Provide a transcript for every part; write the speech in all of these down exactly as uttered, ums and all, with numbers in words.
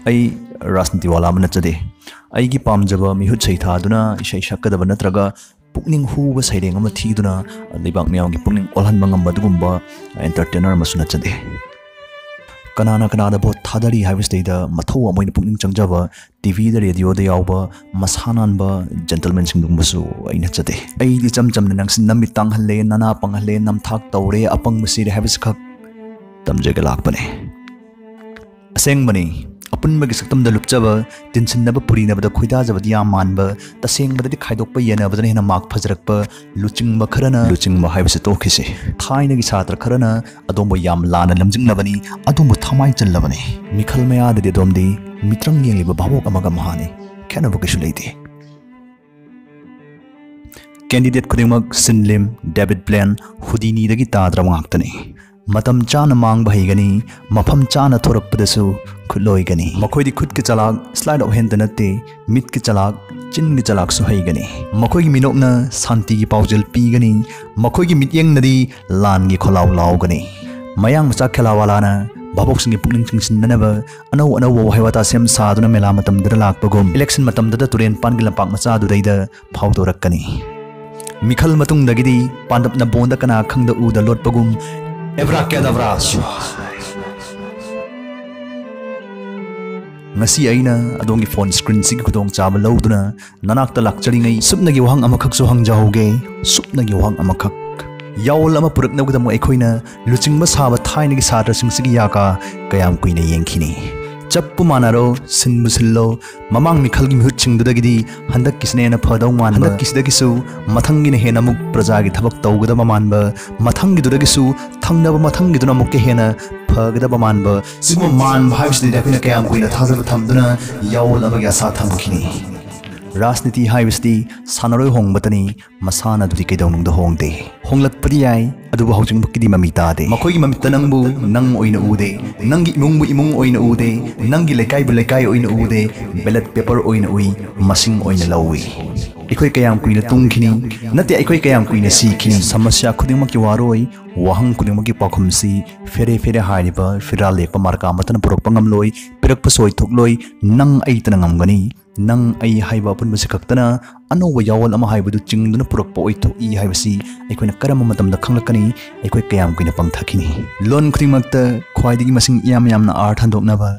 ꯑꯩ ꯔꯥꯖꯅꯤꯇꯤ ꯋꯥꯂꯥ ꯑꯃ ꯅꯠꯆꯗꯦ꯫ ꯑꯩꯒꯤ ꯄꯥꯝꯖꯕ ꯃꯤꯍꯨꯠ ꯁꯩꯊꯥꯗꯨꯅ ꯏꯁꯩ ꯁꯛꯀꯗꯕ ꯅꯠꯇ꯭ꯔꯒ ꯄꯨꯛꯅꯤꯡ ꯍꯨꯕ ꯁꯩꯔꯦꯡ ꯑꯃ ꯊꯤꯗꯨꯅ ꯂꯩꯕꯥꯛ ꯃꯤꯌꯥꯝꯒꯤ ꯄꯨꯛꯅꯤꯡ ꯑꯣꯜꯍꯟꯕ ꯉꯝꯕ ꯑꯗꯨꯒꯨꯝꯕ entertainer ꯑꯃꯁꯨ ꯅꯠꯆꯗꯦ꯫ ꯀꯅꯥꯅ ꯀꯅꯥꯗ ꯚꯣꯠ ꯊꯥꯗꯔꯤ ꯍꯥꯏꯕꯁꯤꯗꯩꯗ ꯃꯊꯧ ꯑꯃ ꯑꯣꯏꯅ ꯄꯨꯛꯅꯤꯡ ꯆꯪꯖꯕ, ꯇꯤꯚꯤꯗ ꯔꯦꯗꯤꯑꯣꯗ ꯌꯥꯎꯕ ꯃꯁꯥ ꯅꯥꯟꯕ gentlemanꯁꯤꯡꯗꯨꯒꯨꯝꯕꯁꯨ ꯑꯩ ꯅꯠꯆꯗꯦ꯫ ꯑꯩꯗꯤ ꯏꯆꯝ ꯆꯝꯅ ꯅꯪꯁꯤ ꯅꯃꯤꯠ ꯇꯥꯡꯍꯜꯂꯦ, ꯅꯅꯥ ꯄꯪꯍꯜꯂꯦ, ꯅꯝꯊꯥꯛ ꯇꯧꯔꯦ, ꯑꯄꯪꯕ ꯁꯤꯔꯦ ꯍꯥꯏꯕꯁꯤꯈꯛ ꯇꯝꯖꯒꯦ ꯂꯥꯛꯄꯅꯦ꯫ ꯑꯁꯦꯡꯕꯅꯤ, ꯑꯄꯨꯟꯕꯒꯤ ꯁꯛꯇꯝꯗ ꯂꯨꯞꯆꯕ, ꯇꯤꯟꯁꯤꯟꯅꯕ ꯄꯨꯔꯤꯅꯕꯗ ꯈꯣꯏꯗꯥꯖꯕꯗꯤ ꯌꯥꯝ ꯃꯥꯟꯕ, ꯇꯁꯦꯡꯕꯗꯗꯤ ꯈꯥꯏꯗꯣꯛꯄ ꯌꯦꯟꯅꯕꯗꯅ ꯍꯦꯟꯅ ꯃꯥꯛ ꯐꯖꯔꯛꯄ ꯂꯨꯆꯤꯡꯕ ꯈꯔꯅ ꯂꯨꯆꯤꯡꯕ ꯍꯥꯏꯕꯁꯤ ꯇꯣꯛꯈꯤꯁꯤ꯫ ꯊꯥꯏꯅꯒꯤ ꯁꯥꯇ꯭ꯔ ꯈꯔꯅ ꯑꯗꯣꯝꯕꯨ ꯌꯥꯝ ꯂꯥꯟꯅ ꯂꯝꯖꯤꯡꯂꯕꯅꯤ, ꯑꯗꯣꯝꯕꯨ ꯊꯃꯥꯏ ꯆꯜꯂꯕꯅꯤ꯫ ꯃꯤꯈꯜ ꯃꯌꯥꯗꯗꯤ ꯑꯗꯣꯝꯗꯤ ꯃꯤꯇ꯭ꯔꯪ ꯌꯦꯡꯂꯤꯕ ꯚꯥꯕꯣꯛ ꯑꯃꯒ ꯃꯍꯥꯅꯤ꯫ ꯈꯦꯠꯅꯕ ꯀꯩꯁꯨ ꯂꯩꯇꯦ꯫ Candidate ꯈꯨꯗꯤꯡꯃꯛ ꯁꯤꯟꯂꯤꯝ, David Blaine, ꯍꯨꯗꯤꯅꯤꯗꯒꯤ ꯇꯥꯗ꯭ꯔꯕ ꯉꯥꯛꯇꯅꯤ꯫ ꯃꯇꯝ ꯆꯥꯅ ꯃꯥꯡꯕ ꯍꯩꯒꯅꯤ, ꯃꯐꯝ ꯆꯥꯅ ꯊꯣꯔꯛꯄꯗꯁꯨ ꯈꯨꯠꯂꯣꯏꯒꯅꯤ꯫ ꯃꯈꯣꯏꯗꯤ ꯈꯨꯠꯀꯤ ꯆꯂꯥꯛ, sleight of handꯇ ꯅꯠꯇꯦ, ꯃꯤꯠꯀꯤ ꯆꯂꯥꯛ, ꯆꯤꯟꯒꯤ ꯆꯂꯥꯛꯁꯨ ꯍꯩꯒꯅꯤ꯫ ꯃꯈꯣꯏꯒꯤ ꯃꯤꯅꯣꯛꯅ ꯁꯥꯟꯇꯤꯒꯤ ꯄꯥꯎꯖꯦꯜ ꯄꯤꯒꯅꯤ, ꯃꯈꯣꯏꯒꯤ ꯃꯤꯠꯌꯦꯡꯅꯗꯤ ꯂꯥꯟꯒꯤ ꯈꯣꯜꯂꯥꯎ ꯂꯥꯎꯒꯅꯤ꯫ ꯃꯌꯥꯡ ꯃꯆꯥ ꯈꯦꯂꯥꯋꯥꯂꯥꯅ ꯚꯥꯕꯣꯛꯁꯤꯡꯒꯤ ꯄꯨꯛꯅꯤꯡ ꯆꯤꯡꯁꯤꯟꯅꯅꯕ ꯑꯅꯧ ꯑꯅꯧꯕ ꯋꯥꯍꯩ ꯋꯥꯇꯥ ꯁꯦꯝ ꯁꯥꯗꯨꯅ ꯃꯦꯂꯥ ꯃꯇꯝꯗꯨꯗ ꯂꯥꯛꯄꯒꯨꯝ election ꯃꯇꯝꯗꯨꯗ ꯇꯨꯔꯦꯟ ꯄꯥꯟꯒꯤ ꯂꯝꯄꯥꯛ ꯃꯆꯥꯗꯨꯗꯩꯗ ꯐꯥꯎꯗꯣꯔꯛꯀꯅꯤ꯫ ꯃꯤꯈꯜ ꯃꯇꯨꯡꯗꯒꯤꯗꯤ ꯄꯥꯟꯗꯞꯅ ꯕꯣꯟꯗ ꯀꯅꯥ ꯈꯪꯗ ꯎꯗ ꯂꯣꯠꯄꯒꯨꯝ Abracadabra ꯁ꯭ꯋꯥ꯫ ꯉꯁꯤ ꯑꯩꯅ ꯑꯗꯣꯝꯒꯤ phone screenꯁꯤꯒꯤ ꯈꯨꯗꯣꯡꯆꯥꯕ ꯂꯧꯗꯨꯅ ꯅꯅꯥꯛꯇ ꯂꯥꯛꯆꯔꯤꯉꯩ ꯁꯨꯞꯅꯒꯤ ꯋꯥꯍꯪ ꯑꯃꯈꯛꯁꯨ ꯍꯪꯖꯍꯧꯒꯦ, ꯁꯨꯞꯅꯒꯤ ꯋꯥꯍꯪ ꯑꯃꯈꯛ꯫ ꯌꯥꯑꯣꯜ ꯑꯃ ꯄꯨꯔꯛꯅꯕꯒꯤꯗꯃꯛ ꯑꯩꯈꯣꯏꯅ ꯂꯨꯆꯤꯡꯕ ꯁꯥꯕ ꯊꯥꯏꯅꯒꯤ ꯁꯥꯇ꯭ꯔꯁꯤꯡꯁꯤꯒꯤ ꯌꯥꯀꯥ ꯀꯌꯥꯝ ꯀꯨꯏꯅ ꯌꯦꯡꯈꯤꯅꯤ? ꯆꯞꯄꯨ ꯃꯥꯟꯅꯔꯣ, ꯁꯤꯟꯕꯨ ꯁꯤꯜꯂꯣ, ꯃꯃꯥꯡ ꯃꯤꯈꯜꯒꯤ ꯃꯤꯍꯨꯠꯁꯤꯡꯗꯨꯗꯒꯤꯗꯤ ꯍꯟꯗꯛꯀꯤꯁꯤꯅ ꯍꯦꯟꯅ ꯐꯗꯧ ꯃꯥꯟꯕ, ꯍꯟꯗꯛꯀꯤꯁꯤꯗꯒꯤꯁꯨ ꯃꯊꯪꯒꯤꯅ ꯍꯦꯟꯅ ꯑꯃꯨꯛ ꯄ꯭ꯔꯖꯥꯒꯤ ꯊꯕꯛ ꯇꯧꯒꯗꯕ ꯃꯥꯟꯕ, ꯃꯊꯪꯒꯤꯗꯨꯗꯒꯤꯁꯨ ꯊꯪꯅꯕ ꯃꯊꯪꯒꯤꯗꯨꯅ ꯑꯃꯨꯛꯀ ꯍꯦꯟꯅ ꯐꯒꯗꯕ ꯃꯥꯟꯕ, ꯁꯤꯒꯨꯝꯕ ꯃꯥꯟꯕ ꯍꯥꯏꯕꯁꯤꯗꯗꯤ ꯑꯩꯈꯣꯏꯅ ꯀꯌꯥꯝ ꯀꯨꯏꯅ ꯊꯥꯖꯕ ꯊꯝꯗꯨꯅ ꯌꯥꯑꯣꯜ ꯑꯃꯒꯤ ꯑꯁꯥ ꯊꯝꯈꯤꯅꯤ? ꯔꯥꯖꯅꯤꯇꯤ ꯍꯥꯏꯕꯁꯤꯗꯤ ꯁꯥꯟꯅꯔꯣꯏ ꯍꯣꯡꯕꯇꯅꯤ, ꯃꯁꯥꯟꯅꯗꯨꯗꯤ ꯀꯩꯗꯧꯅꯨꯡꯗ ꯍꯣꯡꯗꯦ꯫ ꯍꯣꯡꯂꯛꯄꯗꯤ ꯌꯥꯏ, ꯑꯗꯨꯕꯨ ꯍꯧꯖꯤꯛꯃꯛꯀꯤꯗꯤ ꯃꯃꯤ ꯇꯥꯗꯦ꯫ ꯃꯈꯣꯏꯒꯤ ꯃꯃꯤꯠꯇ ꯅꯪꯕꯨ ꯅꯪ ꯑꯣꯏꯅ ꯎꯗꯦ, ꯅꯪꯒꯤ ꯏꯃꯨꯡꯕꯨ ꯏꯃꯨꯡ ꯑꯣꯏꯅ ꯎꯗꯦ, ꯅꯪꯒꯤ ꯂꯩꯀꯥꯏꯕꯨ ꯂꯩꯀꯥꯏ ꯑꯣꯏꯅ ꯎꯗꯦ, ballot paper ꯑꯣꯏꯅ ꯎꯏ, ꯃꯁꯤꯡ ꯑꯣꯏꯅ ꯂꯧꯏ꯫ ꯑꯩꯈꯣꯏ ꯀꯌꯥꯝ ꯀꯨꯏꯅ ꯇꯨꯝꯈꯤꯅꯤ? ꯅꯠꯇꯦ, ꯑꯩꯈꯣꯏ ꯀꯌꯥꯝ ꯀꯨꯏꯅ ꯁꯤꯈꯤꯅꯤ? ꯁꯃꯁ꯭ꯌꯥ ꯈꯨꯗꯤꯡꯃꯛꯀꯤ ꯋꯥꯔꯣꯏ, ꯋꯥꯍꯪ ꯈꯨꯗꯤꯡꯃꯛꯀꯤ ꯄꯥꯎꯈꯨꯝꯁꯤ ꯐꯦꯔꯦ ꯐꯦꯔꯦ ꯍꯥꯏꯔꯤꯕ ꯐꯤꯔꯥꯜ ꯌꯦꯛꯄ ꯃꯥꯔꯀꯥ ꯑꯃꯠꯇꯅ ꯄꯨꯔꯛꯄ ꯉꯝꯂꯣꯏ, ꯄꯤꯔꯛꯄꯁꯨ ꯑꯣꯏꯊꯣꯛꯂꯣꯏ꯫ ꯅꯪ ꯑꯩꯇꯅ ꯉꯝꯒꯅꯤ꯫ ꯅꯪ ꯑꯩ ꯍꯥꯏꯕ ꯑꯄꯨꯟꯕꯁꯤ ꯈꯛꯇꯅ ꯑꯅꯧꯕ ꯌꯥꯑꯣꯜ ꯑꯃ ꯍꯥꯏꯕꯗꯨ ꯆꯤꯡꯗꯨꯅ ꯄꯨꯔꯛꯄ ꯑꯣꯏꯊꯣꯛꯏ ꯍꯥꯏꯕꯁꯤ ꯑꯩꯈꯣꯏꯅ ꯀꯔꯝꯕ ꯃꯇꯝꯗ ꯈꯪꯂꯛꯀꯅꯤ? ꯑꯩꯈꯣꯏ ꯀꯌꯥꯝ ꯀꯨꯏꯅ ꯄꯪꯊꯈꯤꯅꯤ? ꯂꯣꯟ ꯈꯨꯗꯤꯡꯃꯛꯇ ꯈ꯭ꯋꯥꯏꯗꯒꯤ ꯃꯁꯤꯡ ꯏꯌꯥꯝ ꯌꯥꯝꯅ ꯑꯥꯔꯊ ꯍꯟꯗꯣꯛꯅꯕ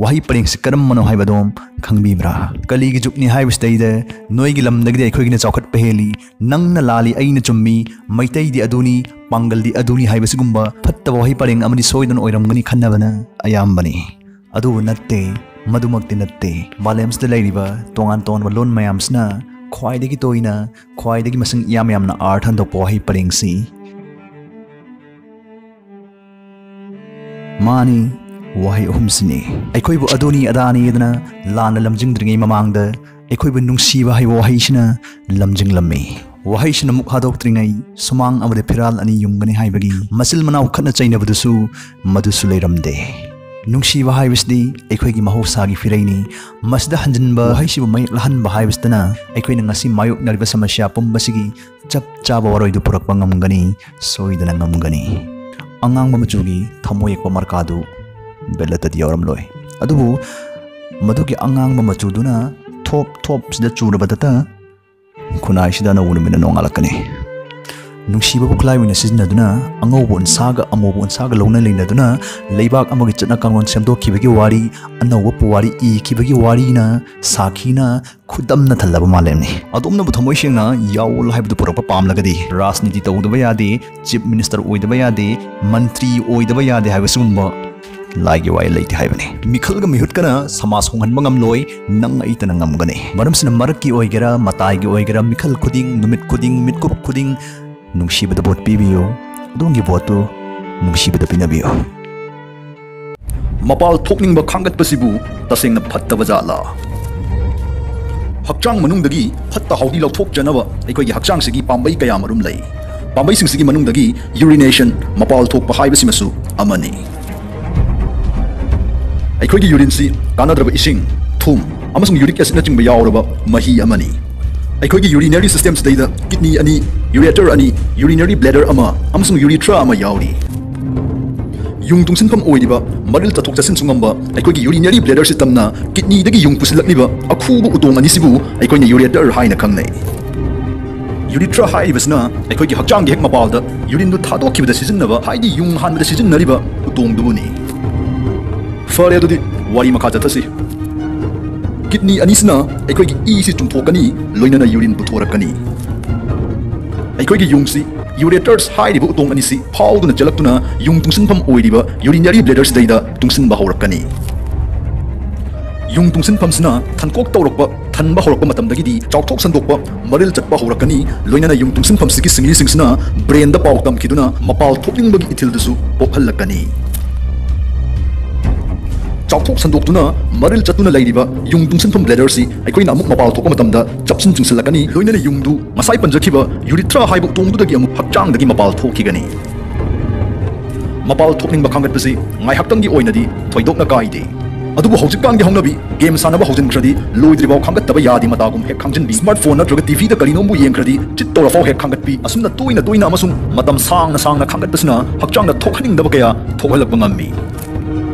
ꯋꯥꯍꯩ ꯄꯔꯦꯡꯁꯤ ꯀꯔꯝꯕꯅꯣ ꯍꯥꯏꯕꯗꯣ ꯈꯪꯕꯤꯕ꯭ꯔꯥ? ꯀꯂꯤꯒꯤ ꯖꯨꯒꯅꯤ ꯍꯥꯏꯕꯁꯤꯗꯩꯗ ꯅꯣꯏꯒꯤ ꯂꯝꯗꯒꯤꯗꯤ ꯑꯩꯈꯣꯏꯒꯤꯅ ꯆꯥꯎꯈꯠꯄ ꯍꯦꯜꯂꯤ, ꯅꯪꯅ ꯂꯥꯜꯂꯤ, ꯑꯩꯅ ꯆꯨꯝꯃꯤ, ꯃꯩꯇꯩꯗꯤ ꯑꯗꯨꯅꯤ, ꯄꯥꯡꯒꯜꯗꯤ ꯑꯗꯨꯅꯤ ꯍꯥꯏꯕꯁꯤꯒꯨꯝꯕ ꯐꯠꯇꯕ ꯋꯥꯍꯩ ꯄꯔꯦꯡ ꯑꯃꯗꯤ ꯁꯣꯏꯗꯅ ꯑꯣꯏꯔꯝꯒꯅꯤ ꯈꯟꯅꯕꯅ ꯑꯌꯥꯝꯕꯅꯤ꯫ ꯑꯗꯨꯕꯨ ꯅꯠꯇꯦ, ꯃꯗꯨꯃꯛꯇꯤ ꯅꯠꯇꯦ꯫ ꯃꯥꯂꯦꯝꯁꯤꯗ ꯂꯩꯔꯤꯕ ꯇꯣꯉꯥꯟ ꯇꯣꯉꯥꯟꯕ ꯂꯣꯟ ꯃꯌꯥꯝꯁꯤꯅ ꯈ꯭ꯋꯥꯏꯗꯒꯤ ꯇꯣꯏꯅ, ꯈ꯭ꯋꯥꯏꯗꯒꯤ ꯃꯁꯤꯡ ꯏꯌꯥꯝ ꯌꯥꯝꯅ ꯑꯥꯔꯊ ꯍꯟꯗꯣꯛꯄ ꯋꯥꯍꯩ ꯄꯔꯦꯡꯁꯤ ꯃꯥꯅꯤ, ꯋꯥꯍꯩ ꯑꯍꯨꯝꯁꯤꯅꯤ꯫ ꯑꯩꯈꯣꯏꯕꯨ ꯑꯗꯨꯅꯤ ꯑꯗꯥꯅꯤꯗꯅ ꯂꯥꯟꯅ ꯂꯝꯖꯤꯡꯗ꯭ꯔꯤꯉꯩ ꯃꯃꯥꯡꯗ ꯑꯩꯈꯣꯏꯕꯨ ꯅꯨꯡꯁꯤꯕ ꯍꯥꯏꯕ ꯋꯥꯍꯩꯁꯤꯅ ꯂꯝꯖꯤꯡꯂꯝꯃꯤ꯫ ꯋꯥꯍꯩꯁꯤꯅ ꯃꯨꯛ ꯍꯥꯗꯣꯛꯇ꯭ꯔꯤꯉꯩ ꯁꯨꯃꯥꯡ ꯑꯃꯗ ꯐꯤꯔꯥꯜ ꯑꯅꯤ ꯌꯨꯡꯒꯅꯤ ꯍꯥꯏꯕꯒꯤ ꯃꯆꯤꯜ ꯃꯅꯥꯎ ꯈꯠꯅ ꯆꯩꯅꯕꯗꯨꯁꯨ ꯃꯗꯨꯁꯨ ꯂꯩꯔꯝꯗꯦ꯫ ꯅꯨꯡꯁꯤꯕ ꯍꯥꯏꯕꯁꯤꯗꯤ ꯑꯩꯈꯣꯏꯒꯤ ꯃꯍꯧꯁꯥꯒꯤ ꯐꯤꯔꯩꯅꯤ꯫ ꯃꯁꯤꯗ ꯍꯟꯖꯤꯟꯕ ꯋꯥꯍꯩꯁꯤꯕꯨ ꯃꯌꯦꯛ ꯂꯥꯍꯟꯕ ꯍꯥꯏꯕꯁꯤꯗꯅ ꯑꯩꯈꯣꯏꯅ ꯉꯁꯤ ꯃꯥꯌꯣꯛꯅꯔꯤꯕ ꯁꯃꯁ꯭ꯌꯥ ꯄꯨꯝꯕꯁꯤꯒꯤ ꯆꯞ ꯆꯥꯕ ꯋꯥꯔꯣꯏꯗꯨ ꯄꯨꯔꯛꯄ ꯉꯝꯒꯅꯤ, ꯁꯣꯏꯗꯅ ꯉꯝꯒꯅꯤ꯫ ꯑꯉꯥꯡꯕ ꯃꯆꯨꯒꯤ ꯊꯃꯣꯏ ꯌꯦꯛꯄ ꯃꯥꯔꯀꯥꯗꯨ ꯕꯦꯂꯠꯇꯗꯤ ꯌꯥꯎꯔꯝꯂꯣꯏ꯫ ꯑꯗꯨꯕꯨ ꯃꯗꯨꯒꯤ ꯑꯉꯥꯡꯕ ꯃꯆꯨꯗꯨꯅ ꯊꯣꯞ ꯊꯣꯞꯁꯤꯗ ꯆꯨꯔꯕꯗꯇ ꯈꯨꯟꯅꯥꯏꯁꯤꯗ ꯑꯅꯧꯕ ꯅꯨꯃꯤꯠꯅ ꯅꯣꯡꯉꯥꯜꯂꯛꯀꯅꯤ꯫ ꯅꯨꯡꯁꯤꯕꯕꯨ ꯈꯨꯠꯂꯥꯏ ꯑꯣꯏꯅ ꯁꯤꯖꯤꯟꯅꯗꯨꯅ ꯑꯉꯧꯕ ꯎꯟꯁꯥꯒ ꯑꯃꯨꯕ ꯎꯟꯁꯥꯒ ꯂꯧꯅ ꯂꯩꯅꯗꯨꯅ ꯂꯩꯕꯥꯛ ꯑꯃꯒꯤ ꯆꯠꯅ ꯀꯥꯡꯂꯣꯟ ꯁꯦꯝꯗꯣꯛꯈꯤꯕꯒꯤ ꯋꯥꯔꯤ, ꯑꯅꯧꯕ ꯄꯨꯋꯥꯔꯤ ꯏꯈꯤꯕꯒꯤ ꯋꯥꯔꯤꯅ ꯁꯥꯈꯤꯅ ꯈꯨꯗꯝꯅ ꯊꯜꯂꯕ ꯃꯥꯂꯦꯝꯅꯤ꯫ ꯑꯗꯣꯝꯅꯕꯨ ꯊꯃꯣꯏ ꯁꯦꯡꯅ ꯌꯥꯑꯣꯜ ꯍꯥꯏꯕꯗꯨ ꯄꯨꯔꯛꯄ ꯄꯥꯝꯂꯒꯗꯤ ꯔꯥꯖꯅꯤꯇꯤ ꯇꯧꯗꯕ ꯌꯥꯗꯦ, ꯆꯤꯐ ꯃꯤꯅꯤꯁꯇꯔ ꯑꯣꯏꯗꯕ ꯌꯥꯗꯦ, ꯃꯟꯇ꯭ꯔꯤ ꯑꯣꯏꯗꯕ ꯌꯥꯗꯦ ꯍꯥꯏꯕ ꯁꯤꯒꯨꯝꯕ ꯂꯥꯏꯒꯤ ꯋꯥꯍꯩ ꯂꯩꯇꯦ ꯍꯥꯏꯕꯅꯤ꯫ ꯃꯤꯈꯜꯒ ꯃꯤꯍꯨꯠꯀꯅ ꯁꯃꯥꯖ ꯍꯣꯡꯍꯟꯕ ꯉꯝꯂꯣꯏ, ꯅꯪ ꯑꯩꯇꯅ ꯉꯝꯒꯅꯤ꯫ ꯃꯔꯝꯁꯤꯅ ꯃꯔꯛꯀꯤ ꯑꯣꯏꯒꯦꯔꯥ, ꯃꯇꯥꯏꯒꯤ ꯑꯣꯏꯒꯦꯔꯥ, ꯃꯤꯈꯜ ꯈꯨꯗꯤꯡ, ꯅꯨꯃꯤꯠ ꯈꯨꯗꯤꯡ, ꯃꯤꯠꯀꯨꯞ ꯈꯨꯗꯤꯡ ꯅꯨꯡꯁꯤꯕꯗ ꯚꯣꯠ ꯄꯤꯕꯤꯌꯨ꯫ ꯑꯗꯣꯝꯒꯤ ꯚꯣꯠꯇꯨ ꯅꯨꯡꯁꯤꯕꯗ ꯄꯤꯅꯕꯤꯌꯨ꯫ ꯃꯄꯥꯜ ꯊꯣꯛꯅꯤꯡꯕ ꯈꯥꯡꯒꯠꯄꯁꯤꯕꯨ ꯇꯁꯦꯡꯅ ꯐꯠꯇꯕ ꯖꯥꯠꯂꯥ? ꯍꯛꯆꯥꯡ ꯃꯅꯨꯡꯗꯒꯤ ꯐꯠꯇ ꯍꯥꯎꯗꯤ ꯂꯧꯊꯣꯛꯆꯅꯕ ꯑꯩꯈꯣꯏꯒꯤ ꯍꯛꯆꯥꯡꯁꯤꯒꯤ ꯄꯥꯝꯕꯩ ꯀꯌꯥꯃꯔꯨꯝ ꯂꯩ꯫ ꯄꯥꯝꯕꯩꯁꯤꯡꯁꯤꯒꯤ ꯃꯅꯨꯡꯗꯒꯤ ꯌꯨꯔꯤꯅꯦꯁꯟ, ꯃꯄꯥꯜ ꯊꯣꯛꯄ ꯍꯥꯏꯕꯁꯤꯃꯁꯨ ꯑꯃꯅꯤ꯫ ꯑꯩꯈꯣꯏꯒꯤ ꯌꯨꯔꯤꯟꯁꯤ ꯀꯥꯟꯅꯗ꯭ꯔꯕ ꯏꯁꯤꯡ, ꯊꯨꯝ ꯑꯃꯁꯨꯡ ꯌꯨꯔꯤꯛ ꯑꯦꯁꯤꯗꯅꯆꯤꯡꯕ ꯌꯥꯎꯔꯕ ꯃꯍꯤ ꯑꯃꯅꯤ꯫ ꯑꯩꯈꯣꯏꯒꯤ urinary system ꯁꯤꯗꯩꯗ kidney ꯑꯅꯤ, ureter ꯑꯅꯤ, urinary bladder ꯑꯃ ꯑꯃꯁꯨꯡ urethra ꯑꯃ ꯌꯥꯎꯔꯤ꯫ ꯌꯨꯡ ꯇꯨꯡꯁꯤꯟꯐꯝ ꯑꯣꯏꯔꯤꯕ ꯃꯔꯤꯜ ꯆꯠꯊꯣꯛ ꯆꯠꯁꯤꯟꯁꯨ ꯉꯝꯕ ꯑꯩꯈꯣꯏꯒꯤ urinary bladder system ꯅ kidney ꯗꯒꯤ ꯌꯨꯡ ꯄꯨꯁꯤꯜꯂꯛꯂꯤꯕ ꯑꯈꯨꯕ ꯎꯇꯣꯡ ꯑꯅꯤꯁꯤꯕꯨ ꯑꯩꯈꯣꯏꯅ ureter ꯍꯥꯏꯅ ꯈꯪꯅꯩ꯫ Urethra ꯍꯥꯏꯔꯤꯕꯁꯤꯅ ꯑꯩꯈꯣꯏꯒꯤ ꯍꯛꯆꯥꯡꯒꯤ ꯍꯦꯛ ꯃꯄꯥꯜꯗ urine ꯗꯨ ꯊꯥꯗꯣꯛꯈꯤꯕꯗ ꯁꯤꯖꯤꯟꯅꯕ, ꯍꯥꯏꯗꯤ ꯌꯨꯡ ꯍꯥꯟꯕꯗ ꯁꯤꯖꯤꯟꯅꯔꯤꯕ ꯎꯇꯣꯡꯗꯨꯕꯨꯅꯤ꯫ ꯐꯔꯦ, ꯑꯗꯨꯗꯤ ꯋꯥꯔꯤ ꯃꯈꯥ ꯆꯠꯊꯁꯤ꯫ Kidney ꯑꯅꯤꯁꯤꯅ ꯑꯩꯈꯣꯏꯒꯤ ꯏꯁꯤ ꯆꯨꯝꯊꯣꯛꯀꯅꯤ, ꯂꯣꯏꯅꯅ urine ꯄꯨꯊꯣꯔꯛꯀꯅꯤ꯫ ꯑꯩꯈꯣꯏꯒꯤ ꯌꯨꯡꯁꯤ ureters ꯍꯥꯏꯔꯤꯕ ꯎꯇꯣꯡ ꯑꯅꯤꯁꯤ ꯐꯥꯎꯗꯨꯅ ꯆꯦꯜꯂꯛꯇꯨꯅ ꯌꯨꯡ ꯇꯨꯡꯁꯤꯟꯐꯝ ꯑꯣꯏꯔꯤꯕ urinary bladder ꯁꯤꯗꯩꯗ ꯇꯨꯡꯁꯤꯟꯕ ꯍꯧꯔꯛꯀꯅꯤ꯫ ꯌꯨꯡ ꯇꯨꯡꯁꯤꯟꯐꯝꯁꯤꯅ ꯊꯟꯀꯣꯛ ꯇꯧꯔꯛꯄ, ꯊꯟꯕ ꯍꯧꯔꯛꯄ ꯃꯇꯝꯗꯒꯤꯗꯤ ꯆꯥꯎꯊꯣꯛ ꯁꯟꯗꯣꯛꯄ, ꯃꯔꯤꯜ ꯆꯠꯄ ꯍꯧꯔꯛꯀꯅꯤ꯫ ꯂꯣꯏꯅꯅ ꯌꯨꯡ ꯇꯨꯡꯁꯤꯟꯐꯝꯁꯤꯒꯤ ꯁꯤꯡꯂꯤꯁꯤꯡꯁꯤꯅ brain ꯗ ꯄꯥꯎ ꯇꯝꯈꯤꯗꯨꯅ ꯃꯄꯥꯜ ꯊꯣꯛꯅꯤꯡꯕꯒꯤ ꯏꯊꯤꯜꯗꯨꯁꯨ ꯄꯣꯛꯍꯜꯂꯛꯀꯅꯤ꯫ ꯆꯥꯎꯊꯣꯛ ꯁꯟꯗꯣꯛꯇꯨꯅ ꯃꯔꯤꯜ ꯆꯠꯇꯨꯅ ꯂꯩꯔꯤꯕ ꯌꯨꯡ ꯇꯨꯡꯁꯤꯟꯐꯝ bladder ꯁꯤ ꯑꯩꯈꯣꯏꯅ ꯑꯃꯨꯛ ꯃꯄꯥꯜ ꯊꯣꯛꯄ ꯃꯇꯝꯗ ꯆꯞꯁꯤꯟ ꯆꯤꯡꯁꯤꯜꯂꯛꯀꯅꯤ꯫ ꯂꯣꯏꯅꯅ ꯌꯨꯡꯗꯨ ꯉꯁꯥꯏ ꯄꯟꯖꯈꯤꯕ urethra ꯍꯥꯏꯕ ꯎꯇꯣꯡꯗꯨꯗꯒꯤ ꯑꯃꯨꯛ ꯍꯛꯆꯥꯡꯗꯒꯤ ꯃꯄꯥꯜ ꯊꯣꯛꯈꯤꯒꯅꯤ꯫ ꯃꯄꯥꯜ ꯊꯣꯛꯅꯤꯡꯕ ꯈꯥꯡꯒꯠꯄꯁꯤ ꯉꯥꯏꯍꯥꯛꯇꯪꯒꯤ ꯑꯣꯏꯅꯗꯤ ꯊꯣꯏꯗꯣꯛꯅ ꯀꯥꯏꯗꯦ, ꯑꯗꯨꯕꯨ ꯍꯧꯖꯤꯛꯀꯥꯟꯒꯤ ꯍꯧꯅꯕꯤ game ꯁꯥꯟꯅꯕ ꯍꯧꯖꯤꯟꯈ꯭ꯔꯗꯤ ꯂꯣꯏꯗ꯭ꯔꯤꯐꯥꯎ ꯈꯥꯡꯒꯠꯇꯕ ꯌꯥꯗꯦ ꯃꯇꯥꯒꯨꯝ ꯍꯦꯛ ꯈꯥꯡꯖꯤꯟꯕꯤ, smart phone ꯅꯠꯇ꯭ꯔꯒ TV ꯗ ꯀꯔꯤꯅꯣꯝꯕꯨ ꯌꯦꯡꯈ꯭ꯔꯗꯤ ꯆꯤꯠ ꯇꯧꯔꯐꯥꯎ ꯍꯦꯛ ꯈꯥꯡꯒꯠꯄꯤ, ꯑꯁꯨꯝꯅ ꯇꯣꯏꯅ ꯇꯣꯏꯅ ꯑꯃꯁꯨꯡ ꯃꯇꯝ ꯁꯥꯡꯅ ꯁꯥꯡꯅ ꯈꯥꯡꯒꯠꯄꯁꯤꯅ ꯍꯛꯆꯥꯡꯗ ꯊꯣꯛꯍꯟꯅꯤꯡꯗꯕ ꯀꯌꯥ ꯊꯣꯛꯍꯜꯂꯛꯄ ꯉꯝꯃꯤ꯫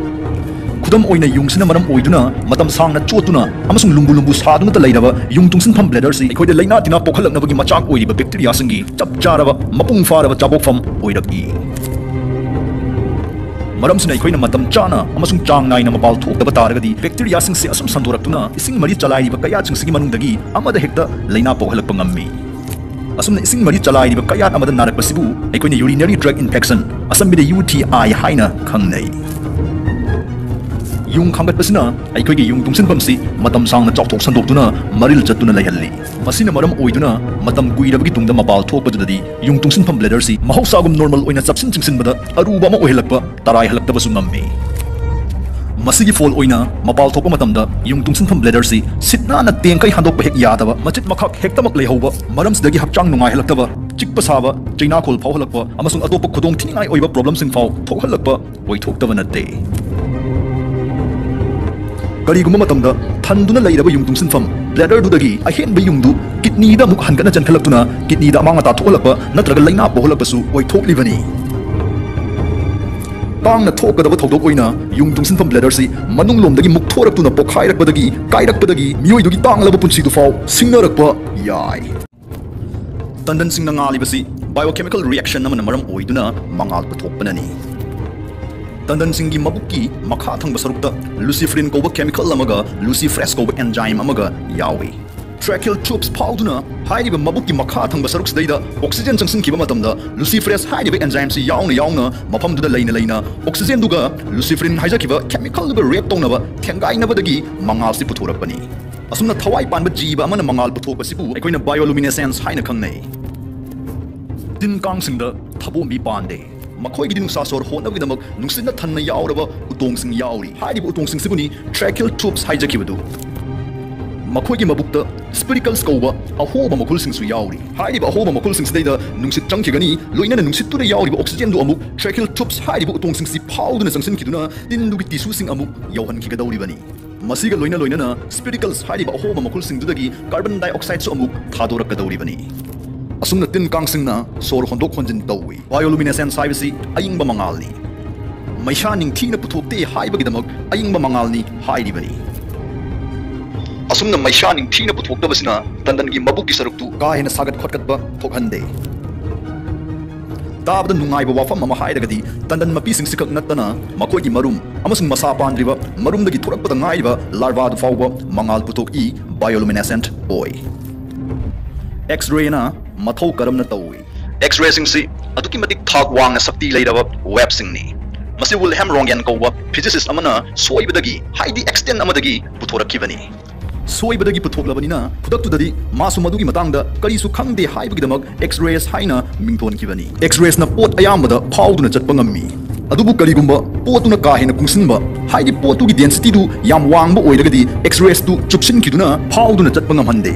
ꯈꯨꯗꯝ ꯑꯣꯏꯅ, ꯌꯨꯡꯁꯤꯅ ꯃꯔꯝ ꯑꯣꯏꯗꯨꯅ ꯃꯇꯝ ꯁꯥꯡꯅ ꯆꯣꯠꯇꯨꯅ ꯑꯃꯁꯨꯡ ꯂꯨꯝꯕꯨ ꯂꯨꯝꯕꯨ ꯁꯥꯗꯨꯅꯇ ꯂꯩꯔꯕ ꯌꯨꯡ ꯇꯨꯡꯁꯤꯟꯐꯝ bladder ꯁꯤ ꯑꯩꯈꯣꯏꯗ ꯂꯩꯅꯥ ꯇꯤꯟꯅꯥ ꯄꯣꯛꯍꯜꯂꯛꯅꯕꯒꯤ ꯃꯆꯥꯛ ꯑꯣꯏꯔꯤꯕ bacteria ꯁꯤꯡꯒꯤ ꯆꯞ ꯆꯥꯔꯕ ꯃꯄꯨꯡ ꯐꯥꯔꯕ ꯆꯥꯕꯣꯛꯐꯝ ꯑꯣꯏꯔꯛꯏ꯫ ꯃꯔꯝꯁꯤꯅ ꯑꯩꯈꯣꯏꯅ ꯃꯇꯝ ꯆꯥꯅ ꯑꯃꯁꯨꯡ ꯆꯥꯡ ꯅꯥꯏꯅ ꯃꯄꯥꯜ ꯊꯣꯛꯇꯕ ꯇꯥꯔꯒꯗꯤ bacteria ꯁꯤꯡꯁꯦ ꯑꯁꯨꯝ ꯁꯟꯗꯣꯔꯛꯇꯨꯅ ꯏꯁꯤꯡ ꯃꯔꯤ ꯆꯂꯥꯏꯔꯤꯕ ꯀꯌꯥꯠꯁꯤꯡꯁꯤꯒꯤ ꯃꯅꯨꯡꯗꯒꯤ ꯑꯃꯗ ꯍꯦꯛꯇ ꯂꯩꯅꯥ ꯄꯣꯛꯍꯜꯂꯛꯄ ꯉꯝꯃꯤ꯫ ꯑꯁꯨꯝꯅ ꯏꯁꯤꯡ ꯃꯔꯤ ꯆꯂꯥꯏꯔꯤꯕ ꯀꯌꯥꯠ ꯑꯃꯗ ꯅꯥꯔꯛꯄꯁꯤꯕꯨ ꯑꯩꯈꯣꯏꯅ urinary tract infection, ꯑꯁꯝꯕꯤꯗ UTI ꯍꯥꯏꯅ ꯈꯪꯅꯩ꯫ ꯌꯨꯡ ꯈꯥꯡꯒꯠꯄꯁꯤꯅ ꯑꯩꯈꯣꯏꯒꯤ ꯌꯨꯡ ꯇꯨꯡꯁꯤꯟꯐꯝꯁꯤ ꯃꯇꯝ ꯁꯥꯡꯅ ꯆꯥꯎꯊꯣꯛ ꯁꯟꯗꯣꯛꯇꯨꯅ ꯃꯔꯤꯜ ꯆꯠꯇꯨꯅ ꯂꯩꯍꯜꯂꯤ꯫ ꯃꯁꯤꯅ ꯃꯔꯝ ꯑꯣꯏꯗꯨꯅ ꯃꯇꯝ ꯀꯨꯏꯔꯕꯒꯤ ꯇꯨꯡꯗ ꯃꯄꯥꯜ ꯊꯣꯛꯄꯗꯨꯗꯗꯤ ꯌꯨꯡ ꯇꯨꯡꯁꯤꯟꯐꯝ bladder ꯁꯤ ꯃꯍꯧꯁꯥꯒꯨꯝ normal ꯑꯣꯏꯅ ꯆꯞꯁꯤꯟ ꯆꯤꯡꯁꯤꯟꯕꯗ ꯑꯔꯨꯕ ꯑꯃ ꯑꯣꯏꯍꯜꯂꯛꯄ, ꯇꯔꯥꯏꯍꯜꯂꯛꯇꯕꯁꯨ ꯉꯝꯃꯤ꯫ ꯃꯁꯤꯒꯤ ꯐꯣꯜ ꯑꯣꯏꯅ ꯃꯄꯥꯜ ꯊꯣꯛꯄ ꯃꯇꯝꯗ ꯌꯨꯡ ꯇꯨꯡꯁꯤꯟꯐꯝ bladder ꯁꯤ ꯁꯤꯠ ꯅꯥꯟꯅ ꯇꯦꯡꯈꯩ ꯍꯟꯗꯣꯛꯄ ꯍꯦꯛ ꯌꯥꯗꯕ, ꯃꯆꯤꯠ ꯃꯈꯛ ꯍꯦꯛꯇꯃꯛ ꯂꯩꯍꯧꯕ, ꯃꯔꯝꯁꯤꯗꯒꯤ ꯍꯛꯆꯥꯡ ꯅꯨꯡꯉꯥꯏꯍꯜꯂꯛꯇꯕ, ꯆꯤꯛꯄ ꯁꯥꯕ, ꯆꯩꯅꯥꯈꯣꯜ ꯐꯥꯎꯍꯜꯂꯛꯄ ꯑꯃꯁꯨꯡ ꯑꯇꯣꯞꯄ ꯈꯨꯗꯣꯡ ꯊꯤꯅꯤꯡꯉꯥꯏ ꯑꯣꯏꯕ problem ꯁꯤꯡ ꯐꯥꯎ ꯊꯣꯛꯍꯜꯂꯛꯄ ꯑꯣꯏꯊꯣꯛꯇꯕ ꯅꯠꯇꯦ꯫ ꯀꯔꯤꯒꯨꯝꯕ ꯃꯇꯝꯗ ꯊꯟꯗꯨꯅ ꯂꯩꯔꯕ ꯌꯨꯡ ꯇꯨꯡꯁꯤꯟꯐꯝ bladderꯗꯨꯗꯒꯤ ꯑꯍꯦꯟꯕ ꯌꯨꯡꯗꯨ kidneyꯗ ꯑꯃꯨꯛ ꯍꯟꯒꯠꯅ ꯆꯦꯟꯈꯠꯂꯛꯇꯨꯅ kidneyꯗ ꯑꯃꯥꯡ ꯑꯇꯥ ꯊꯣꯛꯍꯜꯂꯛꯄ ꯅꯠꯇ꯭ꯔꯒ ꯂꯩꯅꯥ ꯄꯣꯛꯍꯜꯂꯛꯄꯁꯨ ꯑꯣꯏꯊꯣꯛꯂꯤꯕꯅꯤ꯫ ꯇꯥꯡꯅ ꯊꯣꯛꯀꯗꯕ ꯊꯧꯗꯣꯛ ꯑꯣꯏꯅ ꯌꯨꯡ ꯇꯨꯡꯁꯤꯟꯐꯝ bladderꯁꯤ ꯃꯅꯨꯡꯂꯣꯝꯗꯒꯤ ꯃꯨꯛꯊꯣꯔꯛꯇꯨꯅ ꯄꯣꯈꯥꯏꯔꯛꯄꯗꯒꯤ ꯀꯥꯏꯔꯛꯄꯗꯒꯤ ꯃꯤꯑꯣꯏꯗꯨꯒꯤ ꯇꯥꯡꯂꯕ ꯄꯨꯟꯁꯤꯗꯨ ꯐꯥꯎ ꯁꯤꯡꯅꯔꯛꯄ ꯌꯥꯏ꯫ ꯇꯟꯗꯟꯁꯤꯡꯅ ꯉꯥꯜꯂꯤꯕꯁꯤ biochemical reaction ꯑꯃꯅ ꯃꯔꯝ ꯑꯣꯏꯗꯨꯅ ꯃꯉꯥꯜ ꯄꯨꯊꯣꯛꯄꯅꯅꯤ꯫ ꯇꯟꯗꯟꯁꯤꯡꯒꯤ ꯃꯕꯨꯛꯀꯤ ꯃꯈꯥ ꯊꯪꯕ ꯁꯔꯨꯛꯇ luciferin ꯀꯧꯕ chemical ꯑꯃꯒ luciferase ꯀꯧꯕ enzyme ꯑꯃꯒ ꯌꯥꯎꯏ꯫ Tracheal tubes ꯐꯥꯎꯗꯨꯅ ꯍꯥꯏꯔꯤꯕ ꯃꯕꯨꯛꯀꯤ ꯃꯈꯥ ꯊꯪꯕ ꯁꯔꯨꯛꯁꯤꯗꯩꯗ oxygen ꯆꯪꯁꯤꯟꯈꯤꯕ ꯃꯇꯝꯗ luciferase ꯍꯥꯏꯔꯤꯕ enzymeꯁꯤ ꯌꯥꯎꯅ ꯌꯥꯎꯅ ꯃꯐꯝꯗꯨꯗ ꯂꯩꯅ ꯂꯩꯅ oxygenꯗꯨꯒ luciferin ꯍꯥꯏꯖꯈꯤꯕ chemicalꯗꯨꯒ react ꯇꯧꯅꯕ ꯊꯦꯡꯒꯥꯏꯅꯕꯗꯒꯤ ꯃꯉꯥꯜꯁꯤ ꯄꯨꯊꯣꯔꯛꯄꯅꯤ꯫ ꯑꯁꯨꯝꯅ ꯊꯋꯥꯏ ꯄꯥꯟꯕ ꯖꯤꯕ ꯑꯃꯅ ꯃꯉꯥꯜ ꯄꯨꯊꯣꯛꯄꯁꯤꯕꯨ ꯑꯩꯈꯣꯏꯅ bioluminescence ꯍꯥꯏꯅ ꯈꯪꯅꯩ꯫ ꯇꯤꯟ ꯀꯥꯡꯁꯤꯡꯗ ꯊꯕꯣꯝꯕꯤ ꯄꯥꯟꯗꯦ꯫ ꯃꯈꯣꯏꯒꯤꯗꯤ ꯅꯨꯡꯁꯥ ꯁꯣꯔ ꯍꯣꯟꯅꯕꯒꯤꯗꯃꯛ ꯅꯨꯡꯁꯤꯠꯅ ꯊꯟꯅ ꯌꯥꯎꯔꯕ ꯎꯇꯣꯡꯁꯤꯡ ꯌꯥꯎꯔꯤ꯫ ꯍꯥꯏꯔꯤꯕ ꯎꯇꯣꯡꯁꯤꯡꯁꯤꯕꯨꯅꯤ tracheal tubes ꯍꯥꯏꯖꯈꯤꯕꯗꯨ꯫ ꯃꯈꯣꯏꯒꯤ ꯃꯕꯨꯛꯇ spiracles ꯀꯧꯕ ꯑꯍꯣꯕ ꯃꯈꯨꯜꯁꯤꯡꯁꯨ ꯌꯥꯎꯔꯤ꯫ ꯍꯥꯏꯔꯤꯕ ꯑꯍꯣꯕ ꯃꯈꯨꯜꯁꯤꯡꯁꯤꯗꯩꯗ ꯅꯨꯡꯁꯤꯠ ꯆꯪꯈꯤꯒꯅꯤ, ꯂꯣꯏꯅꯅ ꯅꯨꯡꯁꯤꯠꯇꯨꯗ ꯌꯥꯎꯔꯤꯕ oxygenꯗꯨ ꯑꯃꯨꯛ tracheal tubes ꯍꯥꯏꯔꯤꯕ ꯎꯇꯣꯡꯁꯤꯡꯁꯤ ꯐꯥꯎꯗꯨꯅ ꯆꯪꯁꯤꯟꯈꯤꯗꯨꯅ ꯇꯤꯟꯗꯨꯒꯤ tissueꯁꯤꯡ ꯑꯃꯨꯛ ꯌꯧꯍꯟꯈꯤꯒꯗꯧꯔꯤꯕꯅꯤ꯫ ꯃꯁꯤꯒ ꯂꯣꯏꯅ ꯂꯣꯏꯅꯅ spiracles ꯍꯥꯏꯔꯤꯕ ꯑꯍꯣꯕ ꯃꯈꯨꯜꯁꯤꯡꯗꯨꯗꯒꯤ carbon dioxideꯁꯨ ꯑꯃꯨꯛ ꯊꯥꯗꯣꯔꯛꯀꯗꯧꯔꯤꯕꯅꯤ꯫ ꯑꯁꯨꯝꯅ ꯇꯤꯟ ꯀꯥꯡꯁꯤꯡꯅ ꯁꯣꯔ ꯍꯣꯟꯗꯣꯛ ꯍꯣꯟꯖꯤꯟ ꯇꯧꯏ꯫ Bioluminescence ꯍꯥꯏꯕꯁꯤ ꯑꯏꯪꯕ ꯃꯉꯥꯜꯅꯤ꯫ ꯃꯩꯁꯥ ꯅꯤꯡꯊꯤꯅ ꯄꯨꯊꯣꯛꯇꯦ ꯍꯥꯏꯕꯒꯤꯗꯃꯛ ꯑꯏꯪꯕ ꯃꯉꯥꯜꯅꯤ ꯍꯥꯏꯔꯤꯕꯅꯤ꯫ ꯑꯁꯨꯝꯅ ꯃꯩꯁꯥ ꯅꯤꯡꯊꯤꯅ ꯄꯨꯊꯣꯛꯇꯕꯁꯤꯅ ꯇꯟꯗꯟꯒꯤ ꯃꯕꯨꯛꯀꯤ ꯁꯔꯨꯛꯇꯨ ꯀꯥ ꯍꯦꯟꯅ ꯁꯥꯒꯠ ꯈꯣꯠꯀꯠꯄ ꯊꯣꯛꯍꯟꯗꯦ꯫ ꯇꯥꯕꯗ ꯅꯨꯡꯉꯥꯏꯕ ꯋꯥꯐꯝ ꯑꯃ ꯍꯥꯏꯔꯒꯗꯤ ꯇꯟꯗꯟ ꯃꯄꯤꯁꯤꯡꯁꯤꯈꯛ ꯅꯠꯇꯅ ꯃꯈꯣꯏꯒꯤ ꯃꯔꯨꯝ ꯑꯃꯁꯨꯡ ꯃꯁꯥ ꯄꯥꯟꯗ꯭ꯔꯤꯕ ꯃꯔꯨꯝꯗꯒꯤ ꯊꯣꯔꯛꯄꯗ ꯉꯥꯏꯔꯤꯕ larvaꯗꯨ ꯐꯥꯎꯕ ꯃꯉꯥꯜ ꯄꯨꯊꯣꯛꯏ, bioluminescent ꯑꯣꯏ꯫ X-rayꯅ ꯃꯊꯧ ꯀꯔꯝꯅ ꯇꯧꯏ? X-rayꯁꯤꯡꯁꯤ ꯑꯗꯨꯛꯀꯤ ꯃꯇꯤꯛ ꯊꯥꯛ ꯋꯥꯡꯅ ꯁꯛꯇꯤ ꯂꯩꯔꯕ waveꯁꯤꯡꯅꯤ꯫ ꯃꯁꯤ Wilhelm Röntgen ꯀꯧꯕ physicist ꯑꯃꯅ ꯁꯣꯏꯕꯗꯒꯤ, ꯍꯥꯏꯗꯤ accident ꯑꯃꯗꯒꯤ ꯄꯨꯊꯣꯔꯛꯈꯤꯕꯅꯤ꯫ ꯁꯣꯏꯕꯗꯒꯤ ꯄꯨꯊꯣꯛꯂꯕꯅꯤꯅ ꯈꯨꯗꯛꯇꯨꯗꯗꯤ ꯃꯥꯁꯨ ꯃꯗꯨꯒꯤ ꯃꯇꯥꯡꯗ ꯀꯔꯤꯁꯨ ꯈꯪꯗꯦ ꯍꯥꯏꯕꯒꯤꯗꯃꯛ X-rays ꯍꯥꯏꯅ ꯃꯤꯡꯊꯣꯟꯈꯤꯕꯅꯤ꯫ X-raysꯅ ꯄꯣꯠ ꯑꯌꯥꯝꯕꯗ ꯐꯥꯎꯗꯨꯅ ꯆꯠꯄ ꯉꯝꯃꯤ꯫ ꯑꯗꯨꯕꯨ ꯀꯔꯤꯒꯨꯝꯕ ꯄꯣꯠꯇꯨꯅ ꯀꯥ ꯍꯦꯟꯅ ꯀꯨꯡꯁꯤꯟꯕ, ꯍꯥꯏꯗꯤ ꯄꯣꯠꯇꯨꯒꯤ densityꯗꯨ ꯌꯥꯝ ꯋꯥꯡꯕ ꯑꯣꯏꯔꯒꯗꯤ X-raysꯇꯨ ꯆꯨꯞꯁꯤꯟꯈꯤꯗꯨꯅ ꯐꯥꯎꯗꯨꯅ ꯆꯠꯄ ꯉꯝꯍꯟꯗꯦ꯫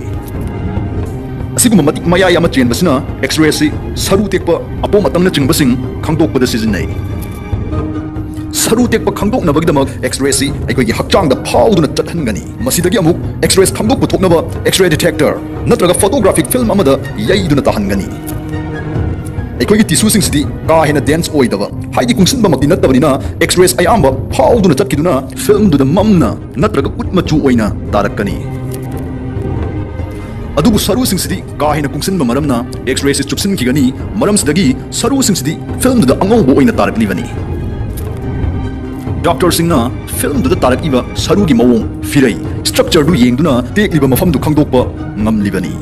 ꯑꯁꯤꯒꯨꯝꯕ ꯃꯇꯤꯛ ꯃꯌꯥꯏ ꯑꯃ ꯆꯦꯟꯕꯁꯤꯅ X-rayꯁꯤ ꯁꯔꯨ ꯇꯦꯛꯄ, ꯑꯄꯣꯝ ꯑꯇꯪꯅꯆꯤꯡꯕꯁꯤꯡ ꯈꯪꯗꯣꯛꯄꯗ ꯁꯤꯖꯤꯟꯅꯩ꯫ ꯁꯔꯨ ꯇꯦꯛꯄ ꯈꯪꯗꯣꯛꯅꯕꯒꯤꯗꯃꯛ X-ray ꯁꯤ ꯑꯩꯈꯣꯏꯒꯤ ꯍꯛꯆꯥꯡꯗ ꯐꯥꯎꯗꯨꯅ ꯆꯠꯍꯟꯒꯅꯤ꯫ ꯃꯁꯤꯗꯒꯤ ꯑꯃꯨꯛ X-rays ꯈꯪꯗꯣꯛ ꯄꯨꯊꯣꯛꯅꯕ X-ray detector ꯅꯠꯇ꯭ꯔꯒ photographic film ꯑꯃꯗ ꯌꯩꯗꯨꯅ ꯇꯥꯍꯟꯒꯅꯤ꯫ ꯑꯩꯈꯣꯏꯒꯤ tissue ꯁꯤꯡꯁꯤꯗꯤ ꯀꯥ ꯍꯦꯟꯅ dense ꯑꯣꯏꯗꯕ, ꯍꯥꯏꯗꯤ ꯀꯨꯡꯁꯤꯟꯕꯃꯛꯇꯤ ꯅꯠꯇꯕꯅꯤꯅ, X-rays ꯑꯌꯥꯝꯕ ꯐꯥꯎꯗꯨꯅ ꯆꯠꯈꯤꯗꯨꯅ film ꯗꯨꯗ ꯃꯝꯅ ꯅꯠꯇ꯭ꯔꯒ ꯎꯠ ꯃꯆꯨ ꯑꯣꯏꯅ ꯇꯥꯔꯛꯀꯅꯤ꯫ ꯑꯗꯨꯕꯨ ꯁꯔꯨꯁꯤꯡꯁꯤꯗꯤ ꯀꯥ ꯍꯦꯟꯅ ꯀꯨꯡꯁꯤꯟꯕ ꯃꯔꯝꯅ X-ray ꯁꯤ ꯆꯨꯞꯁꯤꯟꯈꯤꯒꯅꯤ꯫ ꯃꯔꯝꯁꯤꯗꯒꯤ ꯁꯔꯨꯁꯤꯡꯁꯤꯗꯤ film ꯗꯨꯗ ꯑꯉꯧꯕ ꯑꯣꯏꯅ ꯇꯥꯔꯛꯂꯤꯕꯅꯤ꯫ Doctor ꯁꯤꯡꯅ film ꯗꯨꯗ ꯇꯥꯔꯛꯂꯤꯕ ꯁꯔꯨꯒꯤ ꯃꯑꯣꯡ, ꯐꯤꯔꯩ, structure ꯗꯨ ꯌꯦꯡꯗꯨꯅ ꯇꯦꯛꯂꯤꯕ ꯃꯐꯝꯗꯨ ꯈꯪꯗꯣꯛꯄ ꯉꯝꯂꯤꯕꯅꯤ꯫